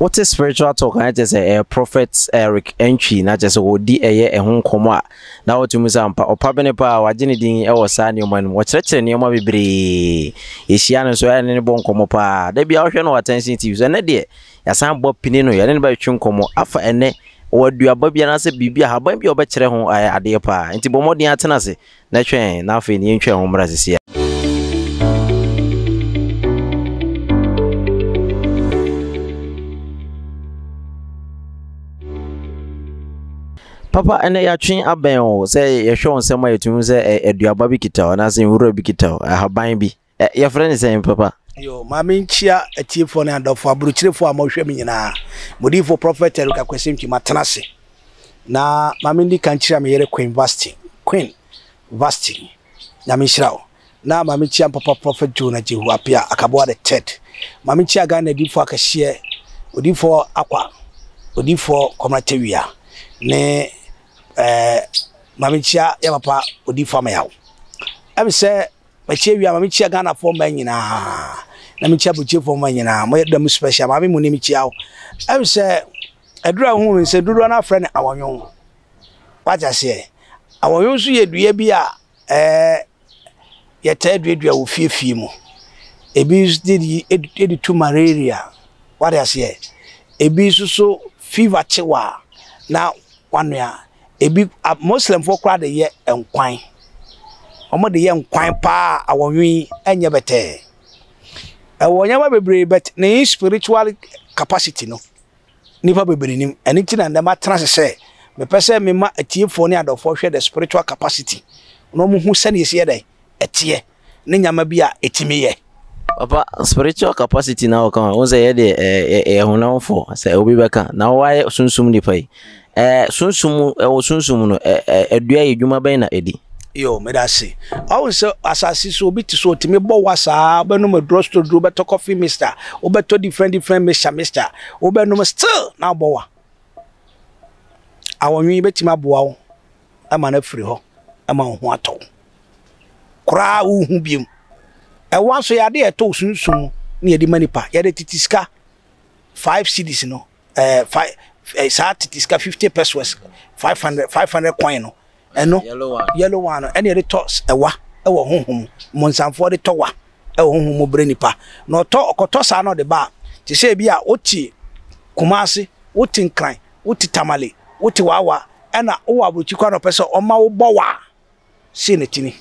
Wote spiritual talk a na kyerɛ sɛ ɛyɛ Prophet Eric Antwi na kyerɛ sɛ wɔdi ɛyɛ ɛho nkɔmmɔ a na wotumi sɛ ampa ɔpa bene paa wagye ne din wɔ saa nneɛma no mu. Ɔkyerɛkyerɛ nneɛma bebree. Yɛhyia no nso ɛne ne bɔ nkɔmmɔ paa. Da biara wohwɛ no wɔ Attention TV so. Ɛnɛ deɛ yɛasan bɔ pini no yɛne no bɛtwe nkɔmmɔ afa ɛnɛ wɔ aduaba bi anaasɛ biribi ahaban bi a ɔbɛkyerɛ ho adeɛ paa. Nti bɔ mmɔden atena ase na twɛn na afei ne yɛntwa ho mmra sisi a. Papa, ɛnɛ yɛatwe abɛn o sɛ yɛhwɛ wo nsɛm a yɛtumi sɛ aduaba bi kita o anaasɛ nwura bi kita o ahaban bi yɛfrɛ ne sɛn papa? Yo, ma menkyia atiefoɔ ne adɔfoɔ aburokyerefoɔ a mohwɛ me nyinaa. Modiyifoɔ Prophet Eric Akwasi Ntwi matena ase. Na ma mendi kan kyia me yere Queen Vasti. Queen Vasti, Nyame nhyira wo. Na ma menkyia mpapa Prophet Jonah Jehu Appiah Akaboa the third. Ma menkyia Ghana adiyifoɔ akɛseɛ, Odiyifoɔ Akwa, Odiyifoɔ Kwamina Tawia ne eh, ma menkyia yɛ papa Odiyifoɔ Ameyaw. Ɛm sɛ Makyia wie a, ma mekyia Ghanafoɔ mmaa nyinaa, na mekyia aburokyefoɔ mmaa nyinaa. Moyɛ dɛm special. Maame mu ni mekyia wo. Ɛm sɛ aduru a wohu no sɛ dodoɔ no afrɛ no awɔnwon. Wate aseɛ? Awɔnwon nso yɛ dua bi a ɛɛ yɛtaa duadua wɔ fiefie mu. Ebi de de tu malaria. Wate aseɛ? Ebi nso so fever kye wo a na wanoa. Ebi a Muslimfoɔ koraa de yɛ nkwan. Wɔde yɛ nkwan paa a awɔnwen nyɛ bɛtɛɛ. Ɛwɔ nneɛma bebree but ne spiritual capacity no, nnipa bebree nim. Ɛno nti na nnɛ matena ase sɛ mepɛ sɛ mema atiefoɔ ne adɔfoɔ hwɛ the spiritual capacity na wɔhu sɛdeɛ ɛsi yɛ dɛn ɛteɛ. ne nneɛma bi a ɛtumi yɛ. Papa, spiritual capacity na wɔka ho, sɛ yɛ deɛ ɛyɛ honamfoɔ sɛ obi bɛka na wɔayɛ sunsum nipa yi. Ɛɛ sunsum mu ɛwɔ sunsum no ɛdua yɛ dwuma bɛn na ɛdi? Yo, meda ase. Ɔhu sɛ asase so obi te so otumi bɔ wa saa, wobɛnom aduro soro duro, wobɛtɔ coffee mixture, wobɛtɔ different different mixture mixture, wobɛnom still na wobɔ wa. Awɔnwen bɛtumi aboa wo ama no afiri hɔ ama wo ho atɔ wo. koraa a wonhu bio. Ɛwa nso yɛ ade a ɛtɔ sunsum mu na yɛde ma nipa. Yɛde tete sika 5 cedis no, ɛɛ five ɛɛ saa tete sika 50 pesos, 500 500 coin no, ɛno yellow one no ɛna yɛde tɔ ɛwa ɛwɔ honhom mu. Mmonsamfoɔ de tɔ wa ɛwɔ honhom mu brɛ nipa. Na ɔtɔ ɔkɔtɔ saa na ɔde ba a, te sɛ ebi a wote Kumasi, wote Nkran, wote Tamale, wote Wawa, ɛna wowɔ aburokyi koraa na ɔpɛ sɛ ɔma wo bɔ wa a, sei na ɛtini.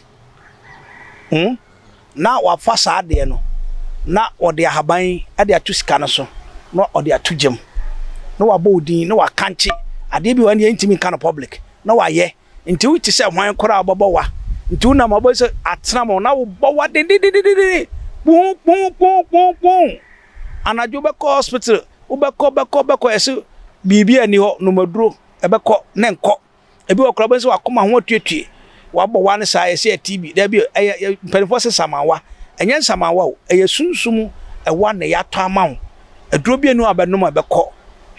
Hmm? Na wafa saa adeɛ no, na ɔde ahaban yi de ato sika no so, na ɔde ato gya mu, na wabɔ wo din, na wakankye adeɛ bi wɔ hɔ deɛ ntumi nka no public, na wayɛ. Nti wote sɛ hwan koraa a wobɛbɔ wa. Nti wonam a wobɛhu sɛ atena mo, na wobɔ wa dendendendenden, kpuu kpuu kpuu kpuu kpuu. Anadwo wobɛkɔ hospital, wobɛkɔ bɛkɔ bɛkɔ, yɛse biribi ani hɔ, nom aduro, ɛbɛkɔ, na ɛnkɔ. Ebi wɔ koraa wobɛhu sɛ wakoma ho atuatue, wabɔ wa no saa, yɛsɛ yɛ TB. Dabi o, ɛyɛ yɛ mpanimfoɔ se nsamanwa. Ɛnyɛ nsamanwa o, ɛyɛ sunsum ɛwa na yɛatɔ ama wo. Aduro bi nni hɔ a bɛnom a ɛbɛkɔ.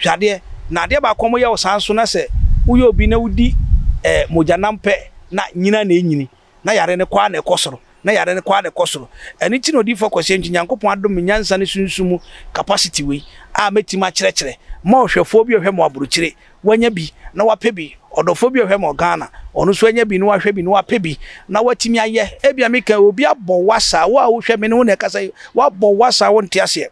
Hwɛ adeɛ, na adeɛ baako a wɔyɛ wo saa nso na sɛ woyɛ obi na wodi eh, mogyanam pɛ na nyina na ɛnyini. na yare no kɔ ara na ɛkɔ soro, na yare no kɔ ara na ɛkɔ soro. Ɛno nti na Odiyifoɔ Kwasi Antwi, Nyankopɔn adom me nyansa ne sunsum mu capacity wei a mɛtumi akyerɛkyerɛ ma ɔhwɛfoɔ bi a ɔhwɛ me wɔ aburokyire, wanya bi na wapɛ bi, ɔdɔfoɔ bi a ɔhwɛ me wɔ Ghana, ɔno nso anya bi na wahwɛ bi na wapɛ bi na watumi ayɛ. Ebia meka yi, obi abɔ wa saa, wo a wohwɛ me ne wo na ɛkasa yi, woabɔ wa saa wonte aseɛ.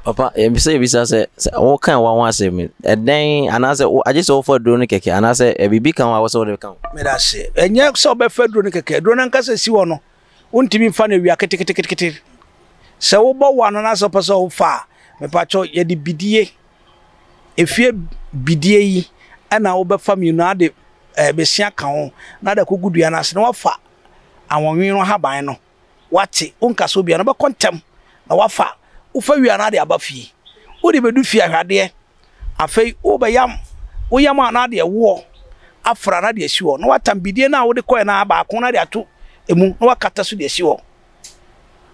Papa, yɛpɛ sɛ yɛbisa sɛ, sɛ woka wa ho asɛm yi, ɛdɛn anaasɛ agye sɛ wofa aduro no kɛkɛ anaasɛ biribi ka ho a wɔ sɛ wode ka ho? Meda ase. Ɛnyɛ sɛ wobɛfa aduro no kɛkɛ. Aduro no ankasa si hɔ no, wontumi mfa no awia keteketekete. Sɛ wobɔ wa no na sɛ wopɛ sɛ wofa a, mepakyɛw yɛde bidie, efie bidie yi ɛna wobɛfa mmienu ade ɛɛ besia ka ho na ade akɔgu dua no ase na wafa awɔnwen no ahaban no Woate, wonkasa obiara no, wobɛkɔ ntɛm na woafa. Wofa wie a na ade aba fie. Wode bɛdu fie a, hwɛ adeɛ. Afei wobɛyam, woyam a na ade ɛwoɔ afra na ade asi hɔ. Na woatam bidie no a wode kɔɛ no ara baako na ade ato emu na woakata so de asi hɔ.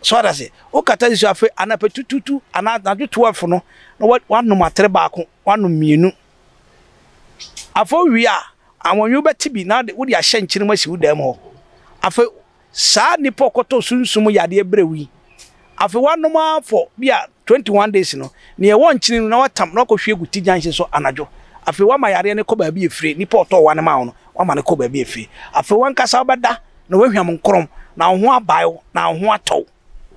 So ate ase? Wokata si so afei anapa tututu anaa anadwo 12 no na woanom atere baako, woanom mmienu. Afei wowie a, awɔnwe wobɛte bi na wode ahyɛ nkyene mu asi wo dan mu hɔ. Afei Saa nipa ɔkɔtɔ sunsum yadeɛ brɛ wo yi, afei wanom ara for bi a 21 days no, nea ɛwɔ nkyene no na watam na wakɔhwie agu ti junction so anadwo. Afei wama yareɛ no kɔ baabi efire, nipa a ɔtɔɔ wa no maa wo no, wama no kɔ baabi efire. Afei wankasa wobɛda na wahwam nkorom na wo ho abae wo na wo ho atɔ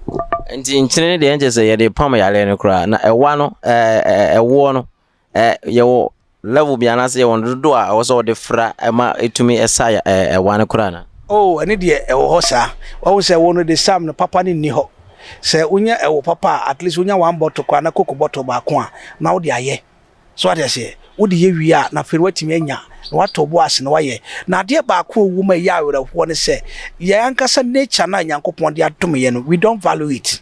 wo. Nti nkyene no deɛ ɛnkyɛ sɛ yɛde pam yareɛ no koraa na ɛwa no ɛɛ ɛwoɔ no ɛɛ yɛwɔ level bi anaasɛ yɛwɔ no dodoɔ a ɛwɔ sɛ wɔde fra ɛma ɛtumi ɛsa ɛɛ ɛwa no koraa na. Oh ɛne deɛ ɛwɔ hɔ saa. Wahu sɛ wo no de sam no papa no nni hɔ. Sɛ wonya ɛwo papa a at least wonya one bottle koraa na coke bottle baako a na wode ayɛ. So wate aseɛ? Wode yɛ wie a na afei no woatumi anya na woatɔ wo bo ase na woayɛ. Na adeɛ baako a ɛwɔ mu a ɛyɛ awerɛhoɔ ne sɛ yɛn ankasa nature no a Nyankopɔn de adom yɛn no we don't value it.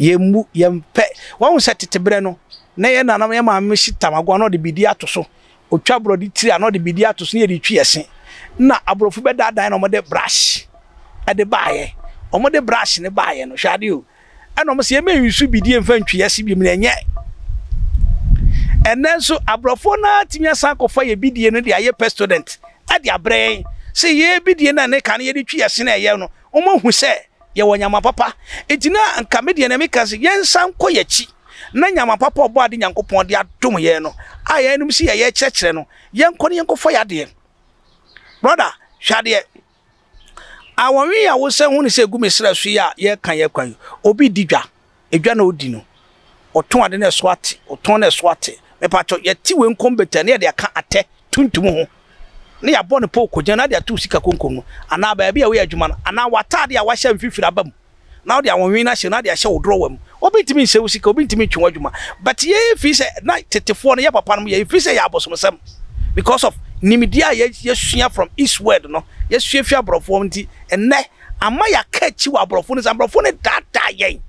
Yɛmmu, yɛmpɛ. Wahu sɛ tete berɛ no na yɛn nananom, yɛn maame si tam agoa na ɔde biribi ato so. Ɔtwa borɔde tiri a na ɔde biribi ato so na yɛde retwi yɛn se. Na aborɔfo bɛdaadaa yɛn na wɔde brush de baeɛ. Wɔde brush no baeɛ no, hwɛ adeɛ o. Ɛna wɔn sɛ yɛmɛ nsu bidie mfa ntwi yɛn se biom na ɛnyɛ. Ɛnnɛ nso aborɔfoɔ no ara tumi asan akɔfa yɛn bidie no de ayɛ pestodent de abrɛ yɛn sɛ yɛn bidie no a ne ka no yɛde twi yɛn se na ɛyɛ no, wɔahu sɛ yɛwɔ nyama papa. Nti na nka me deɛ na meka sɛ yɛnsan nkɔ yɛn akyi na nyama papa ɔbɔ ade Nyankopɔn de adom yɛn no a yɛnom si yɛyɛ kyerɛkyerɛ no, yɛnkɔ na yɛnkɔfa yɛn adeɛ. Brother, hwɛ adeɛ. Awɔnwe a wosan hu no sɛ egu me srɛ so yi a yɛreka yɛn kwan yi, obi di dwa, edwa na odi no, ɔtɔn ade na ɛso ate, ɔtɔn na ɛso ate. Mepakyɛw, yɛte wei nkɔmbɛtɛ na yɛde aka atɛ tuntum ho, na yɛabɔ no pɔw kogyan na de ato wo sika konkom no, anaa baabi a woyɛ adwuma no, anaa w'ataade a wahyɛ mfifiri aba mu. na wode ahonhwen no ahyɛ na wode ahyɛ wo drɔwa mu. Obi ntumi nsɛe wo sika, obi ntumi ntwe w'adwuma. But yɛn fii sɛ na tetefoɔ no yɛ papa nom yɛ fii sɛ yɛ abosomsɛm because of nimdeɛ a yɛsua from east world no, yɛsua fi aborɔfoɔ nti ɛnnɛ ama yɛaka akyi wɔ aborɔfo no sɛ aborɔfo no daadaa yɛn.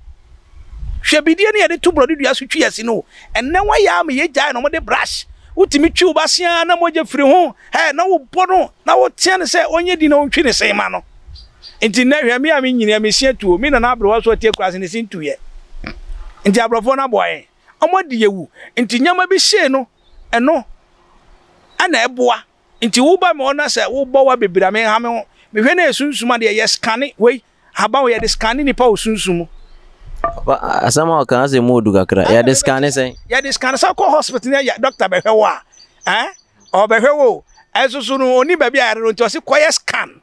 Hwɛ bidie no yɛde to borɔde dua so twi yɛse no o. Ɛnnɛ wɔayɛ ama yɛgyae na wɔde brush wotumi twi wo ba se ara na mogya firi ho hɛ na wobɔ no na wotea no sɛ ɔnyɛ di na ɔntwi ne se ma no. Nti nnɛ hwɛ me a me nyini a me se atu o, me nana aberewa so ɔte akuraase ne se ntuiɛ. Nti aborɔfoɔ no aboa yɛn. Wɔn adi yɛ wu. Nti nneɛma bi sei no ɛno ɛna ɛboa. Nti wo ba me hɔ na sɛ wo bɔ wa bebree a me nha me ho. Me hwɛ na yɛ sunsum adeɛ yɛ scanne wei haban wei yɛde scanne nipa wɔ sunsum mu. Papa asɛm a ɔka asɛ mu odu kakra. Yɛde scanne sɛn? Yɛde scanne sɛ wokɔ hospital na yɛ doctor bɛhwɛ wo a eh ɔbɛhwɛ wo o. Ɛnso so no ɔnim baabi a yare no nti ɔse kɔyɛ scan.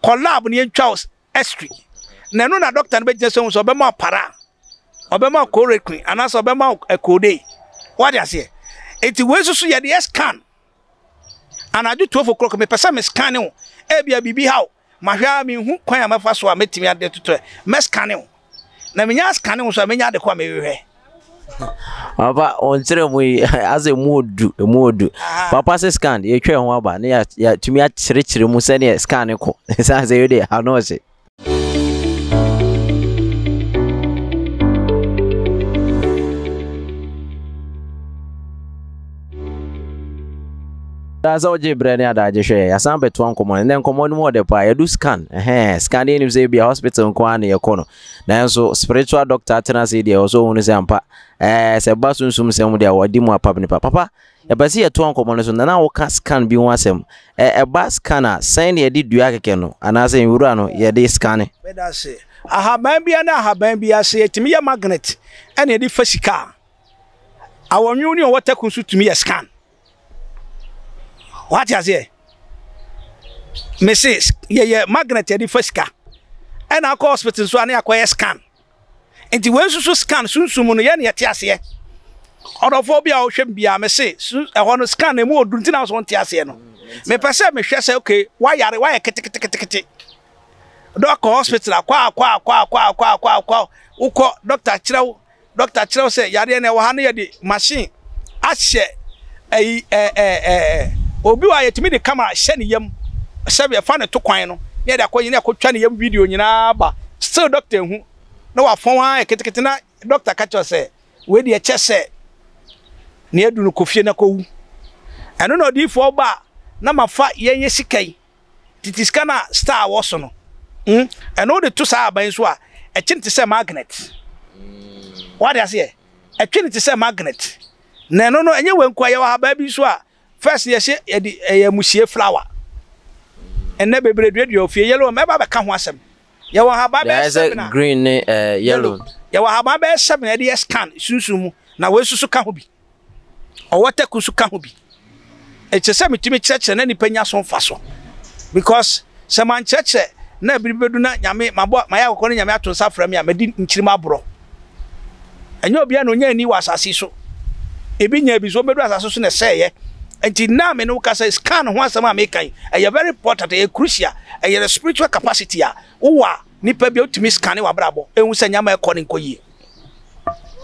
Kɔ lab na yɛntwa wo x-ray. Na ɛno na doctor no bɛgyina so ahu sɛ ɔbɛma wo para, ɔbɛma wo chloroquine anaasɛ ɔbɛma wo codeine. Wate aseɛ? Nti wei nso so yɛde yɛ scan. Anadwo 12 o'clock mepɛ sɛ me scan wo. Ebia biribi ha wo. Mahwɛ ara menhu kwan a mɛfa so a mɛtumi ade toto mɛ scan wo. Na menya scan wo so a menya ade ko a mehwehwɛ. Papa ɔnkyerɛ mu yi asɛ mu odu mu odu. Papa sɛ scan yɛtwa ho aba ne yɛatumi akyerɛkyerɛ mu sɛdeɛ scan kɔ. Ɛsiane sɛ yɛde ano ɔhye. Daa sɛ wogye berɛ ne adagye hwɛ yɛn, yɛasan bɛtoa nkɔmmɔ no. Nnɛ nkɔmmɔ no mu ɔdɛ paa, yɛadu scan. Ɛhɛn, scan deɛ yɛnim sɛ ebia hospital nko ara na yɛkɔ no. Nanso spiritual doctor atena ase deɛ ɛwɔ sɛ ɔhunu sɛ ampa, ɛɛ sɛ ɛba sunsum nsɛm mu deɛ wɔadi mu apam nipa. Papa, yɛpɛ sɛ yɛtoa nkɔmmɔ no so na na woka scan bi ho asɛm. Ɛ ɛba scan a, sɛn na yɛde dua kɛkɛ no anaasɛ nwura no yɛde scanne? Meda ase. Ahaban biara ne ahaban biara, sɛ yɛtumi yɛ magnet ɛna yɛde fa sika a, awɔnwene ne ɔwɔ taku nso tumi yɛ scan. Wate aseɛ? Mese yɛyɛ magnet yɛde fa sika. Ɛna akɔ hospital nso a ne akɔyɛ scan. Nti wei nso so scan sunsum mu no yɛn na yɛte aseɛ. Ɔdɔfoɔ bi a ɔhwɛ me biara mese ɛhɔ no scan na emu ɔduru nti na so nte aseɛ no. Mepɛ sɛ mehwɛ sɛ okay wayare wayɛ keteketekete. Dɔkɔ hospital akɔ akɔ akɔ akɔ akɔ akɔ akɔ wokɔ doctor kyerɛ wo Dɔkta kyerɛw sɛ yareɛ no ɛwɔ ha no yɛde machine ahyɛ ɛyi ɛɛ ɛɛ obi wɔ a yɛtumi de camera hyɛ ne yam sɛ yɛfa ne to kwan no na yɛde akɔ nyina akɔtwa ne yam video nyinaa ba still dɔkta ehu na wafɔn ara yɛ ketekete na dɔkta ka kyerɛ sɛ wei deɛ kyɛ sɛ nea adu no kɔ fie na kɔwu ɛno na odiyifoɔ ba na mafa yɛn yɛ sika yi tete sika no a star wɔ so no, mm, ɛno wode to saa aban so a, ɛkye no te sɛ magnet. Wade aseɛ? Ɛtwe no te sɛ magnet. Na ɛno no, ɛnyɛ wei nko a, yɛwɔ ahaban bi nso a, first yɛhyɛ yɛde ɛyɛ musie flower. Ɛnnɛ bebree duadua ofie, yellow, mɛba bɛka ho asɛm. Yɛwɔ ahaban bɛyɛ sɛ green ne eh, yellow. Yɛwɔ ahaban bɛyɛ 7 a yɛde yɛ scan sunsum mu, na wei nso so ka ho bi. Ɔwɔ taku nso ka ho bi. Ɛkyɛ sɛ metumi kyerɛkyerɛ na nipa nya so mfaso. Because sɛ mankyerɛkyerɛ na bere bi bɛdu na Nyame mabɔ mayɛ akɔkɔ na Nyame ato nsa afrɛ me a, madi nkyirim aborɔ. Ɛnyɛ obiara na onya ani wɔ asase yi so. Ebi nya bi nso wɔbɛdu asase so na ɛsɛeɛ. Nti nna a me ne wo kasa yi, scan ho asɛm a meka yi, ɛyɛ very important, ɛyɛ crucial, ɛyɛ the spiritual capacity a wowɔ a nipa bi a wotumi scanne w'abrabɔ ehu sɛ nneɛma ɛkɔ ne nkɔ yie.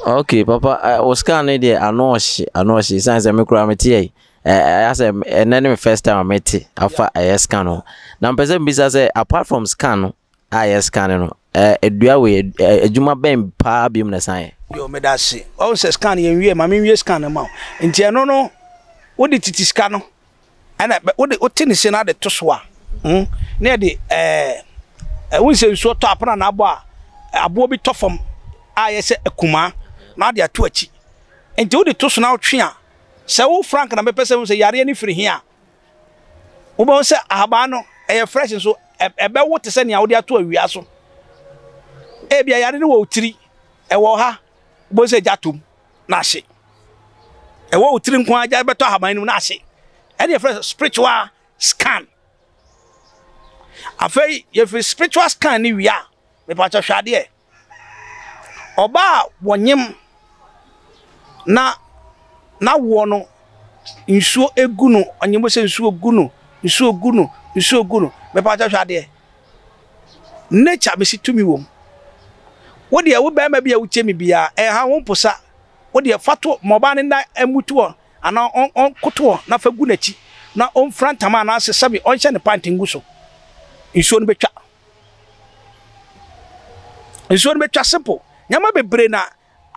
Okay papa, eh, wo scan no deɛ ano ɔhye, ano ɔhye. Ɛsiane sɛ me koraa mete yɛ, eh, asɛ ɛnɛ ne me first time a mete afa ɛyɛ scan ho. Na mpɛ sɛ mbisa sɛ apart from scan no a yɛ scan no, eh, dua wei eh, adwuma bɛn paa biom na ɛsan yɛ? Yo, meda ase. Wahu sɛ scan yɛnwie, ma menwie scan no ma wo. Nti ɛno no, wode tete sika no ɛna wode wote ne se na de to so a, hmm, na yɛde ɛɛ ɛwo sɛ nsuo tɔ apena na abɔ a, aboɔ bi tɔ fam a yɛ sɛ akumaa na ade ato akyi. Nti wode to so na wotwe a, sɛ wo Frank na mepɛ sɛ wo sɛ yareɛ no firi he a, wobɛhu sɛ ahaban no ɛyɛ fresh nso ɛbɛwo te sɛ nea wode ato awia so. Ebia yare no wɔ wo tiri, ɛwɔ ha, wobɛhu sɛ gya tom na ahye. Ɛwɔ wo tiri nko ara gya bɛtɔ ahaban no mu na ahye. Ɛne yɛfrɛ spiritual scan. Afei yɛfiri spiritual scan no wie a, mepakyɛ hwɛ adeɛ. Ɔbaa a wɔnyem na n'awoɔ no nsuo gu no, ɔnyem sɛ nsuo gu no, nsuo gu no, nsuo gu no. Mepakyɛ hwɛ adeɛ. Nature mesi tumi wom. Wo deɛ wo bɛrima bi a wotie me biara, ɛnha wo mposa. Wo deɛ fa to ma ɔbaa no nna mmutu hɔ anaa ɔnkoto hɔ na fa gu n'akyi na ɔmfira ntama anaasɛ sɛbe ɔnhyɛ ne pant ngu so. Nsuo no bɛtwa. Nsuo no bɛtwa simple. Nneɛma bebree na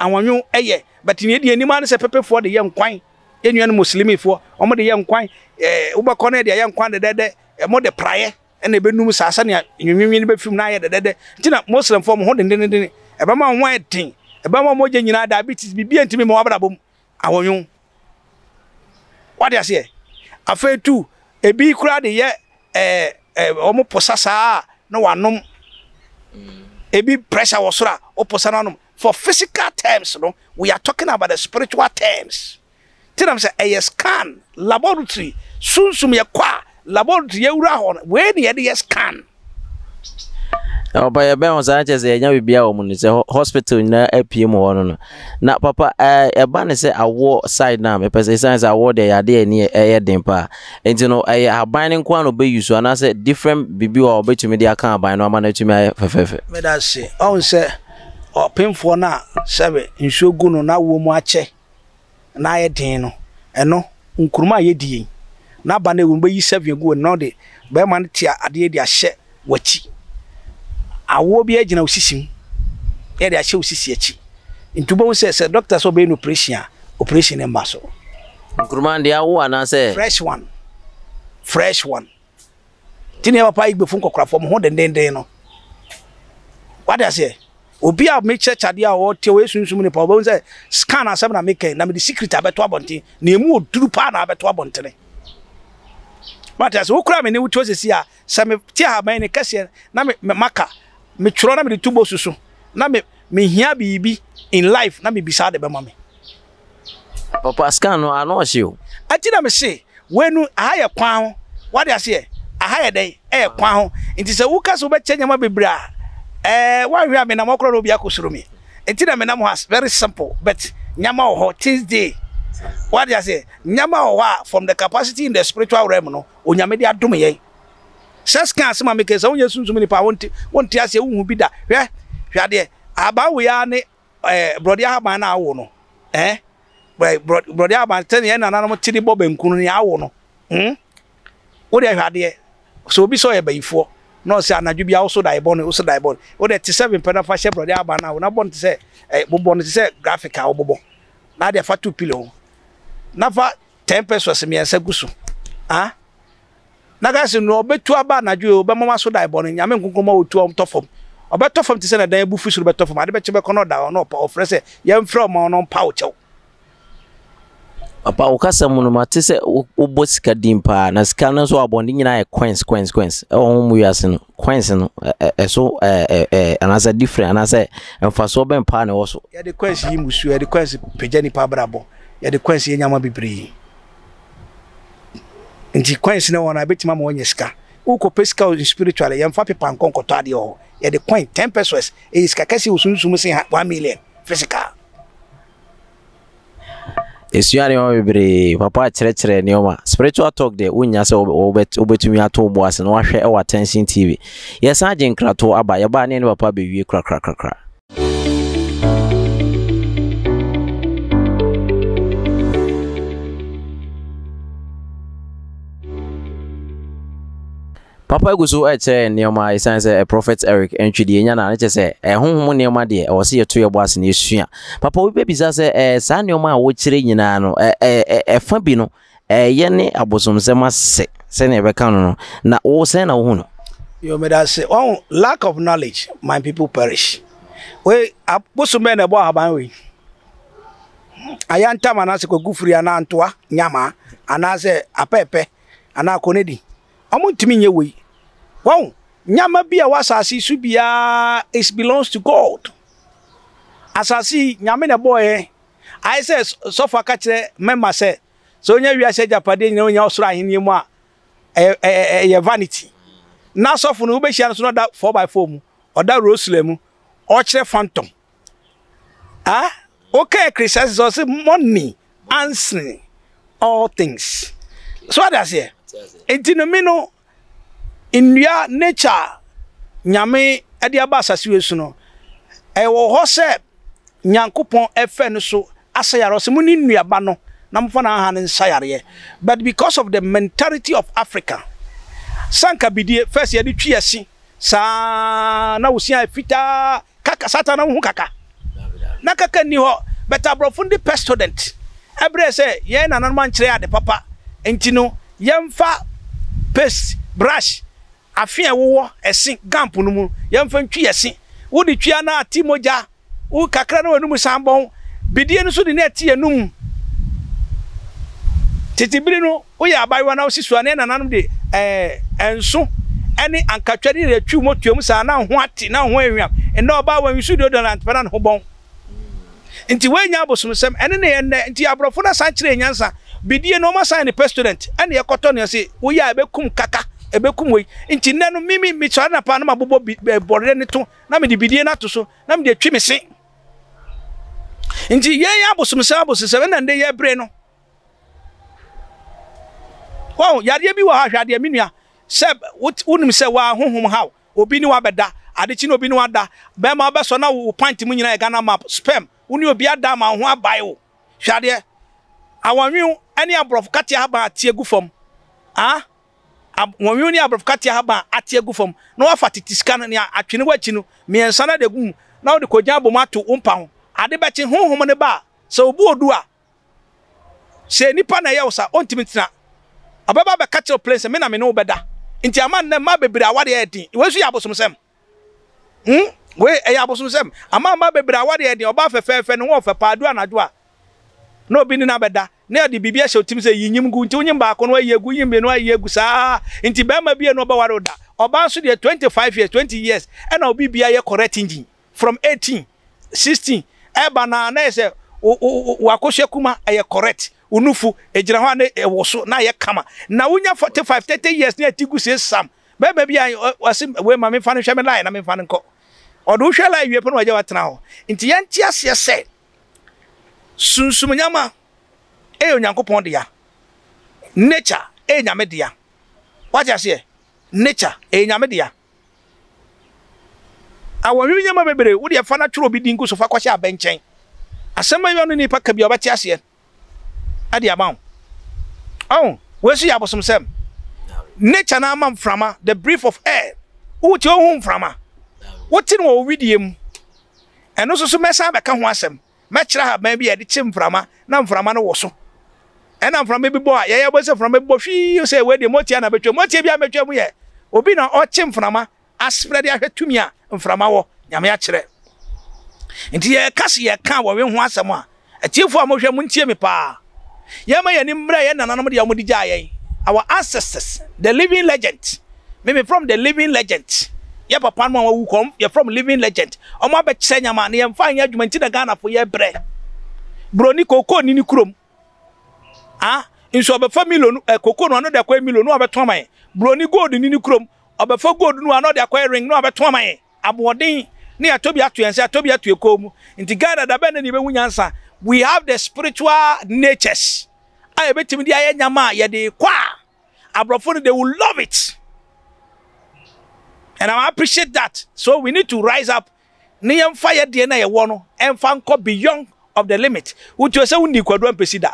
anwanwo yɛ but nea ɛdi anim ara ne sɛ pepefoɔ de yɛ nkwan. Yɛn nuanom muslimifoɔ wɔn de yɛ nkwan. Ɛɛ wobɛkɔ no de ayɛ nkwan dɛdɛɛdɛ. Wɔn de praeɛ ɛna ɛbɛnum saa sɛnea nwenwenwen no bɛfiri mu na ayɛ dɛdɛɛdɛ. Nti na Muslimfoɔ wɔn ho dendendenden. Ɛbɛma wɔn ho ayɛ den. Ɛbɛma wɔn mogya nyinaa diabetes biribiara ntumi mma wɔn abrabɔ mu. Awɔnwo. Wate aseɛ? Afei tu, ebi koraa de yɛ ɛɛ ɛɛ wɔn posa saa a na wanom. Ebi pressure wɔ soro a woposa no anom. For physical terms no, we are talking about the spiritual terms. Ti nam sɛ ɛyɛ scan laboratory sunsum yɛ kɔ a laboratory yɛwura hɔ no wei na yɛde yɛ scan. Papa yɛbɛn hɔ saa kyerɛ sɛ yɛnya biribiara wɔ mu no sɛ hospital nyinaa apue mu hɔ no no na papa ɛba ne sɛ awoɔ side no a mepɛ sɛ ɛsiane sɛ awoɔ deɛ yɛade ani ɛyɛ den paa nti no ɛyɛ ahaban no nko ara na ɔbɛyi so anaasɛ different biribi wɔ a ɔbɛtumi de aka ahaban no ama no atumi ayɛ fɛfɛɛfɛ. Meda ase. Ɔhu sɛ ɔpemfoɔ no a sɛbe nsuo gu no na awoɔ mu akyɛ na ayɛ den no, ɛno, nkruma a yɛdi yi, n'aba no ɛwɔ mu, bɛyi sɛvin agu w'anim na wode bɛrima no te adeɛ de ahyɛ w'akyi. Awoɔ biara gyina wo sisi mu, na yɛde ahyɛ wo sisi akyi. Nti wobɛhu sɛ sɛ dɔkta sɛ ɔbɛyɛ no operation a, operation no mma so. Nkruma deɛ awo anaasɛ? Fresh one. Fresh one. Nti na yɛ papa Igbefo nkɔkorafoɔ mo ho dendenden no. Wate aseɛ? Obi a mekyerɛkyerɛ adeɛ a ɔte ɔyɛ sunsum nipa ɔbɛhu sɛ scan asɛm na meka yi na mede secret abɛto abɔnten na emu oduru paa na abɛto abɔntene. Wate aseɛ? Wokura me ne wotuo sisi a sɛ mete ahaban ne kɛseɛ na me maka metwerɛ na mede to bosu so na me mehia biribi in life na mebisa de bɛma me. Papa scan no ano ɔhye o. Ɛnti na me se wei no aha yɛ kwan ho wate aseɛ aha yɛ dɛn ɛyɛ kwan ho nti sɛ wo ka sɛ wobɛkyɛ nneɛma bebree a ɛɛ woanhwɛ a menam hɔ koraa na obi akɔsuro me nti na menam hɔ as very simple but nneɛma wɔ hɔ things dey wate aseɛ nneɛma wɔ hɔ a from the capacity in the spiritual realm no Onyame de adom yɛn sɛ scan asɛm a meka yi sɛ wonyɛ sunsum nipa a wonte wonte aseɛ wonhu bi da hwɛ hwɛ adeɛ ahaban wei ara ne ɛɛ borɔdeɛ ahaban no a awo no ɛɛ borɔdeɛ ahaban sɛdeɛ yɛn nananom te de bɔ banku no nea awo no hmm wo deɛ hwɛ adeɛ sɛ obi sɛ ɔyɛ bayifoɔ na ɔsɛ anadwo bi a woso dae bɔne woso dae bɔne wo deɛ te sɛ vempɛ na fa hyɛ borɔdeɛ ahaban no awo na bɔ no te sɛ ɛɛ bobɔ no te sɛ graphic a wobobɔ na adeɛ fa to pillow ho na fa 10 pesos mmiɛnsa gu so ah Na ka se, Nea ɔbɛtu aba anadwo yi, ɔbɛma waso dae bɔne. Nyame nkonkron ma ɔtu a ɔtɔ fam. Ɔbɛtɔ fam te sɛ nea dan abu fi soro bɛtɔ fam. Ade bɛkye bɛkɔ na ɔda hɔ na ɔpa ɔfrɛ sɛ, Yɛmfrɛ wo ma wo na ɔmpa wo kyɛw. Papa wo kasa mu no mate sɛ wobɔ sika din paa na sika no nso abɔnten nyinaa yɛ coins coins coins ɛwɔ ho mu wiase no coins no ɛso anaasɛ different anaasɛ mfasoɔ bɛn paa na ɛwɔ so. Yɛde coins yi mmusuo, yɛde coins pagya nipa abrabɔ, yɛde coins yɛ nneɛma bebree. Nti coins no wɔ no a ebetumi ama wanya sika. Wokɔpɛ sika wɔ spiritually, yɛmfa pepa nkɔ nkɔtɔ adeɛ wɔ hɔ. Yɛde coin, 10 pesos, ɛyɛ sika kɛse wɔ sunsum sen 1 million physical. Yɛsua nneɛma bebree. Papa kyerɛkyerɛ nneɛma. Spiritual talk deɛ wonnya sɛ wobɛtumi ato wo bo ase na wahwɛ wɔ Attention TV. Yɛsan gye nkratoɔ aba. Yɛbaa ne yɛne papa bɛwie korakrakrakra. Papa gu so rekyerɛ yɛn nneɛma esiane sɛ Prophet Eric Antwi deɛ yɛnya no a, ne kyerɛ sɛ honhom nneɛma deɛ ɛwɔ sɛ yɛto yɛn bo ase na yɛsua. Papa obi bɛbisa sɛ eh, saa nneɛma a wokyerɛ nyinaa no eh, eh, ɛfa bi no ɛyɛ ne abosomsɛm ase sɛnea ɛbɛka no no, na wo sɛn na wohu no? Yo, meda ase. Wɔn lack of knowledge, my people perish. Wei, abosom bɛn na ɛbɔ ahaban wei? Ayantam anaasɛ kwagufiri anaa ntoa nyamaa anaasɛ apɛɛpɛ anaa konedi. Wɔntumi nyɛ wei. Wahu? Nneɛma bi a ɛwɔ asase yi so biara is belongs to God. Asase yi, Nyame na ɛbɔɔ yɛn. Ayɛ sɛ sɔfo aka kyerɛ mɛma sɛ, sɛ onya wiase agyapadeɛ nyinaa onya ɔsoro ahenni mu a, ɛyɛ ɛyɛ vanity. Na sɔfo no wobɛhyia no so na ɔda 4x4 mu, ɔda Rosula mu, ɔkyerɛ phantom. Ah, woka Ecclesiastes ɔse money answering all things. So ade aseɛ? Nti no me no nnua nature nyame de aba asase wei so no ɛwɔ hɔ sɛ Nyankopɔn ɛfɛ no so asa yareɛ ɔsɛ mo ne nnuaba no na mofa no aha no nsa yareɛ but because of the mentality of Africa sanka bidie first yɛde twi ɛse saa na wosia fitaa Kaka, Satan na wohu kaka. Na kaka nni hɔ, but aborɔfo no de pestodent ɛbrɛɛ sɛ yɛn nananom ankyerɛ yɛn ade papa nti no yɛmfa paste, brush, afe a ɛwowɔ ɛse, gump no mu, yɛmfa ntwi ɛse. Wode twi a na ate mogya, wo kakra na w'anum san bɔn. Bidie no nso de na ɛte anum. Tete bere no, woyɛ abayewa na wosi so a, na yɛn nananom de ɛɛ nso ne ankatwa ne yɛde twiw motoa mu saa na ho ate na ho ahwam. Nnɛ ɔbaa wanwisu deodorant pɛ na ne ho bɔn. Nti woanya abosomsɛm ɛne ne yɛ nnɛ. Nti aborɔfo no asan kyerɛ yɛn nyansa. Bidie no wɔn asan ne pestilent ɛne yɛkɔtɔ no yɛse woyɛ a ɛbɛkum kaka ɛbɛkum wei. Nti nnɛ no me me mesɔre anapa na mabobɔ bi bɔwerɛ no to na mede bidie no ato so na mede atwi me se. Nti yɛn abosomsɛm abosomsɛm ɛna nnɛ yɛbrɛ no. Wɔn yadeɛ bi wɔ ha hwɛ adeɛ me nua sɛ wonim sɛ waa honhom haw obi ne wabɛda ade kyi na obi ne wada bɛrima wobɛsɔ na wo pant mu nyinaa yɛ Ghana map sperm wo ne obi ada ama wo ho abae wo hwɛ adeɛ awɔnwew ne aborɔfo katea haban ate agu fam ah awɔnwew ne aborɔfo katea haban ate agu fam na wafa tete sika no nea atwene w'akyi no mmiɛnsa na de agu mu na wode kɔgya abom ato wo mpa ho ade bɛkye honhom ne ba a sɛ obu odu a Sɛ nipa na ɛyɛ wo saa, ɔntumi ntena. Ɔbɛba abɛka kyerɛ wo plain sɛ me na me ne wo bɛda. Nti ama nnɛ mmaa bebree awareɛ ayɛ den. Wei nso yɛ abosomsɛm. Hmm? Wei ɛyɛ abosomsɛm. Ama mmaa bebree awareɛ ayɛ den. Ɔbaa fɛfɛɛfɛ, ne ho ɔfɛ paa, du anadwo a, na obi ne no abɛda. Na ɔde biribi ahyɛ wo tirim sɛ yi nyim gu. Nti wonyim baako no ayi agu, wonyim mmienu ayi agu saa. Nti barima bi na ɔbɛware wo da. Ɔbaa nso deɛ 25 years, 20 years ɛna obi biara yɛ correct engine. From 18, 16 ɛba no a na yɛ sɛ w'akosua kuma ɛyɛ correct, wo nufu ɛgyina hɔ a na ɛwoso na ayɛ kama. Na wonya 45, 30 years na ɛti gu see sam. Bɛrima bi a ɔse wei ma memfa no nhwɛ me line na memfa no nkɔ. Ɔde wo hwɛ line wie pɛ na wagya watena hɔ. Nti yɛnte aseɛ sɛ sunsum nyama ɛyɛ Onyankopɔn dea. Nature ɛyɛ Nyame dea. Wate aseɛ? Nature ɛyɛ Nyame dea. Awɔnwene nneɛma bebree, wo deɛ fa na twerɛ obi din gu so fa kɔhyɛ abɛnkyɛn. Asɛm bɛyɛ ɔne nipa ka bi a ɔbɛte aseɛ ɛde ama wo. Ɔho, wei nso yɛ abosomsɛm. Nature na ama mframa, the breath of air. Wote ohu mframa. Wote no wɔ wo widie mu. Ɛno nso so mɛsan abɛka ho asɛm. Mɛkyerɛ ahaban bi a yɛde kye mframa na mframa no woso. Ɛna mframa bi bɔ a, yɛyɛ bɔ sɛ mframa bi bɔ hwii sɛ wei deɛ motia na bɛtwa motia bi a mɛtwa mu yɛ obi na ɔkye mframa asprɛ de ahwɛ tumi a mframa wɔ Nyame akyerɛ. Nti yɛka se yɛka wɔwe ho asɛm a, atiefoɔ a mohwɛ montie me paa. Yɛmma yɛn ani mmrɛ yɛn nananom deɛ wɔde gyaa yɛn, our ancestors, the living legend. Me me from the living legend. Yɛ papa no a wɔawu kɔ, yɛ from living legend. Wɔn abɛkyerɛ nyama na yɛmfa nyɛ adwuma nti na Ghanafo yɛ brɛ. Broni kookoo ni ne kurom. Ah, nso ɔbɛfa Milo no, eh, kookoo no ano de akɔyɛ Milo no abɛtɔn ama yɛn. Broni gold ni ne kurom, ɔbɛfa gold no ano de akɔyɛ ring no abɛtɔn ama yɛn. Aboɔden ne yɛatɔ bi ato yɛn nsa, yɛatɔ bi ato yɛn kɔn mu. Nti Ghana da bɛn na yɛbɛhu nyansa? We have the spiritual natures a yɛbɛtumi de ayɛ nyama a yɛde kɔ a aborɔfo no they will love it. And I appreciate that. So we need to rise up ne yɛmfa yɛ deɛ na yɛwɔ no ɛmfa nkɔ beyond of the limit. Wotuo sɛ wonni kwadu ampɛsi da.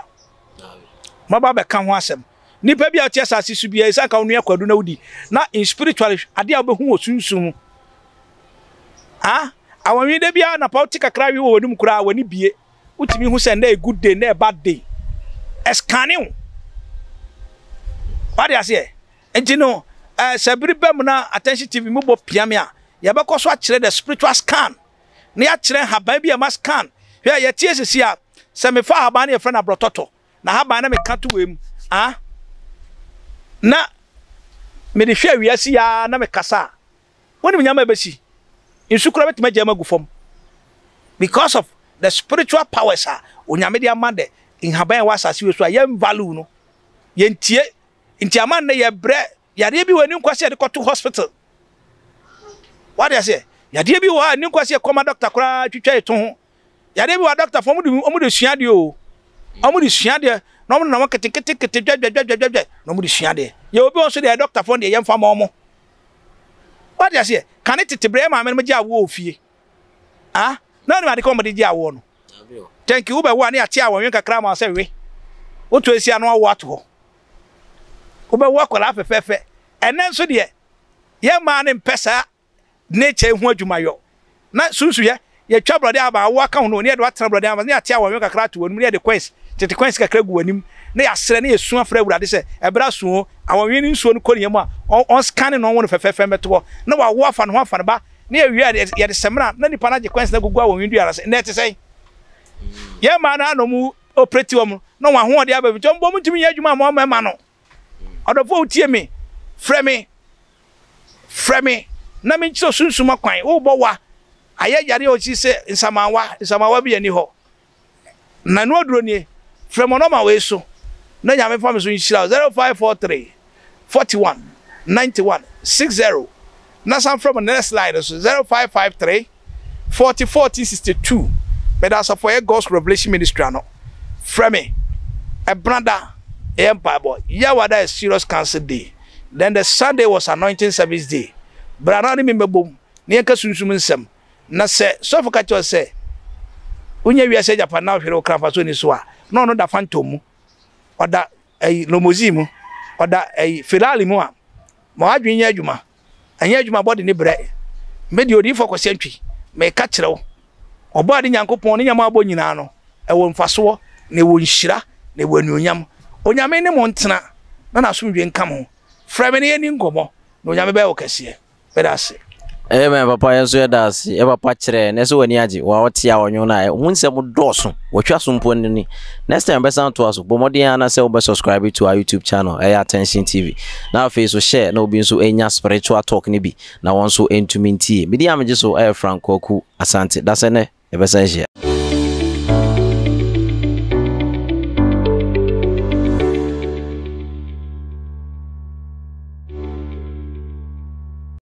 Maba bɛka ho asɛm. Nipa bi a ɔte asase so biara, ɛsɛ anka wonua kwadu na wodi. Na in spiritual, adeɛ a wobɛhu wɔ sunsum mu. Ah, awɔnwe da biara anapa wote kakra we wɔ w'anim koraa w'ani bie. Wotumi hu sɛ nnɛ yɛ good day, nnɛ yɛ bad day. Ɛskane wo. Wade aseɛ? Nti no, eh, sɛ bere ba mu na Attention TV mu bɔ pia me a, yɛbɛkɔ so akyerɛ the spiritual scan. Na yɛakyerɛ nhaban bi a ɛma scan. Hwɛ, yɛtie sisi a, sɛ mefa ahaban no yɛfrɛ no aborɔtɔtɔ. Na haban na meka to wei mu ah na mede hwɛ wiase yi ara na mekasa a, wonim nneɛma a ɛbɛsi? Nsu koraa bɛtumi agya mu agu fam because of the spiritual powers a Onyame de ama the nhaban a ɛwɔ asase wei so a yɛn value no, yɛntie. Nti ama nnɛ yɛbrɛ yareɛ bi wɔ ani nkwa sɛ yɛde kɔto hospital. Wade aseɛ? Yadeɛ bi wɔ hɔ a ani nkwa sɛ yɛkɔma doctor koraa twitwa yɛto ho. Yadeɛ bi wɔ adɔktafo wɔn de wɔn de sua adeɛ o. Wɔn de sua adeɛ na wɔn nenam ketekete dwɛdwɛdwɛdwɛdwɛ na wɔn de sua adeɛ. Yɛ obi wɔn nso deɛ dɔktafo deɛ yɛn fa ma wɔn. Wate aseɛ kane tete berɛ yɛ maame no gye awoɔ wɔ fie. Ah na wɔn ade ka wɔn de gye awoɔ no. Thank you wobɛwo a ne yɛate awɔnwen kakra ama sɛ we. Woto esi ano awo ato hɔ. Wobɛwo akwadaa fɛfɛɛfɛ. Ɛnɛ nso deɛ yɛn mmaa no mpɛ saa nature ho adwuma yɔ. Na sunsu yɛ, yɛtwa borɔde aba awo aka ho no, ne yɛde watena borɔde aba, ne yɛate awɔnwen kakra ato w'anim, ne yɛde coins, tete coins kakra gu w'anim, na yɛasrɛ ne yɛsu afrɛ Awurade sɛ, ɛberɛ aso o, awɔnwen no nsuo no kɔ ne yam a, ɔnskane no ɔnwo no fɛfɛɛfɛ mmɛto hɔ, na wawo afa ne ho afa ne ba, na yɛwie a yɛde samina na nipa no agye coins no agugu awɔnwen dua no ase. Nnɛ ɛte sɛn? Yɛn mmaa no ara na wɔn operate wɔn, na wɔn ahoɔden aba bi, nti wɔn ntumi nyɛ adwuma a wɔn mmarima no. Ɔdɔfoɔ wotie me, frɛ me, Frɛ me na menkyerɛ wo sunsum akwan. Worebɔ wa, ayɛ yareɛ a ɔsi sɛ nsamanwa, nsamanwa bi nni hɔ. Na ɛno aduro nie. Frɛ me nɔma wei so na Nyame mfa me so nhyira wo, 0543 41 91 60. Na san frɛ me next line no so, 0553 40 14 62. Meda asafo a ɛyɛ God's Revelation Ministry ano. Frɛ me. Ɛbenada yɛ mpaebɔ. Yawada yɛ serious council day. Then the Sunday was anointing service day. Bra na ne me mmɛbom na yɛnka sunsum nsɛm. Na sɛ sɔfo ka kyerɛ wo sɛ wonya wiase agyapade na wohwere wo kra mfaso nni so a, na ɔno da Phantom mu, ɔda ɛyi Lomozine mu, ɔda ɛyi Ferrari mu a, ma w'adwene nyɛ adwuma. Ɛnyɛ adwuma bɔde ne brɛ. Me deɛ Odiyifoɔ Kwasi Antwi, meka kyerɛ wo, Ɔbɔade Nyankopɔn ne nneɛma a ɔbɔ nyinaa no, ɛwɔ mfasoɔ, na ɛwɔ nhyira, na ɛwɔ anuonyam. Onyame ne mo ntena, na n'asomdwoeɛ nka mo ho. Frɛ me na yɛnni nkɔmmɔ, na Onyame bɛyɛ wo kɛseɛ. Meda ase. Amen papa yɛn nso yɛda ase yɛ papa kyerɛ na ɛsɛ w'ani agye wa ɔte a ɔnwo no a ho nsɛm dɔɔso wɔtwa so mpo no ni next time bɛsan toa so bɔ mmɔden ara na sɛ wobɛ subscribe to our YouTube channel ɛyɛ Attention TV na afei so share na obi nso nya spiritual talk no bi na wɔn nso ntumi ntie. Me din a megye so yɛ Frank Kwaku Asante. Dasɛ nnɛ yɛbɛsan ahyia.